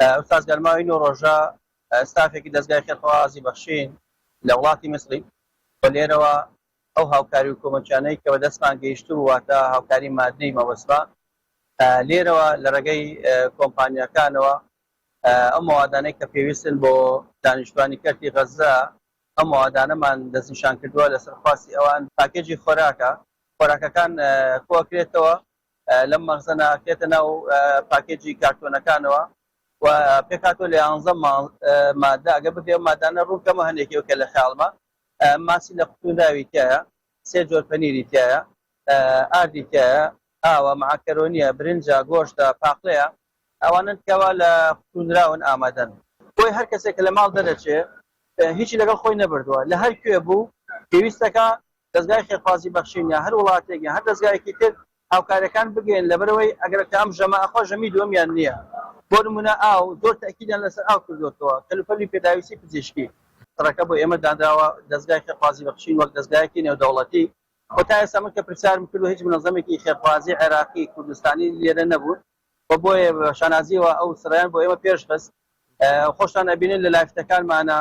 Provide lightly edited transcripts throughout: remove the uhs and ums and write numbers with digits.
ئوستاز گەرماوی نۆ ڕۆژە ستافێکی دەزگای خێرخوازی بەخشین لە وڵاتی میسری و لێرەوە ئەو هاوکاری و کۆمەکیانەی کە بەدەستمان گەیشتبوو واتە هاوکاری ماددی مەبەستمە لێرەوە لە ڕێگەی کۆمپانیاکانەوە ئەو مەوادانەی کە پێویستن بۆ دانیشتوانی کەرتی غەززە ئەو مەوادانەمان دەستنیشان کردووە لەسەر خواستی ئەوان پاکێجی خۆراکە خۆراکەکان کۆئەکرێتەوە لەم مەخزەنە ئەکرێتە ناو پاکێجی کارتۆنەکانەوە و پێکهاتووە لە یانزە مادە ئەگەر بکرێ ئەو مادانە ڕوون کەمە هەندێکی کە لە خەیاڵمە ماسی لە قوتونراوی تایە سێ جۆر پەنیری تایە ئاردی تایە ئاوە معکەرۆنیە برنجە گۆشتە پاقلەیە ئەوانەن کەوا لە قوتونراون ئامادەن. بۆیە هەر کەسێک کە لە ماڵ دەرەچێ هیچی لەگەڵ خۆی نەبردووە لە هەر کوێ بوو پێویستەکە دەزگای خێرخوازی بەخشین یا هەر وڵاتێک یا هەر دەزگایەکی تر هاوکاریەکان بگەیەن لەبەرئەوەی ئەگەر کە ئەم ژەمە ئەخوا ژەمی دووەمیان نییە بۆ نمونە ئاو زۆر تەئکیدیان لەسەر ئاو کردۆتەوە کەلوپەلی پێداویستی پزیشکی سڕەکە بۆ ئێمە دانراوە دەزگای خێرخوازی بەخشین وەک دەزگایەکی نێودەوڵەتی و تا ئێستا من کە پرسیارم کردوە هیچ منەزەمێکی خێرخوازی عێراقی کوردستانی لێرە نەبوون و بۆیە بە شانازیەوە ئەو سڕەیان بۆ ئێمە پێش خست خۆشتان ئەبینن لە لافتەکانمانە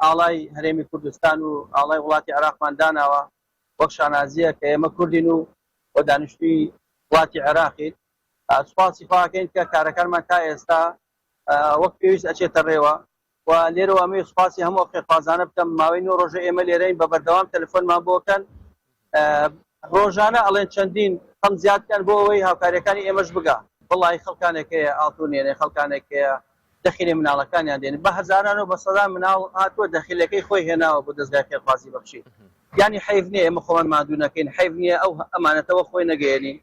ئاڵای هەرێمی کوردستان و ئاڵای وڵاتی عێراقمان داناوە وەک شانازییە کە ئێمە کوردین و و دانیشتووی وڵاتی عێراقین. سوپاسی خوا ئەکەین کە کارەکانمان تا ئێستا وەک پێویست ئەچێتە ڕێوە و لێرەوە ئەمەوێ سوپاسی هەموو ئەو خێرخوازانە بکەم ماوەی نۆ ڕۆژە ئێمە لێرەین بە بەردەوام تەلەفۆنمان بۆ کەن ڕۆژانە ئەڵێن چەندین خەم زیاد کەن بۆ ئەوەی هاوکاریەکانی ئێمەش بگا. وەڵاهی خەڵکانێک هەیە ئاڵتون دێنێ خەڵکانێک هەیە دەخیلەی مناڵەکانیان دێنن بە هەزاران و بە سەدان مناڵ هاتووە دەخیلەکەی خۆی هێناوە بۆ دەزگای خێرخوازی بەخشین یانی حەیف نییە ئێمە خۆمان ماندوو نەکەین حەیف نییە ئەو ئەمانەتەوە خۆی نەگەیەنین.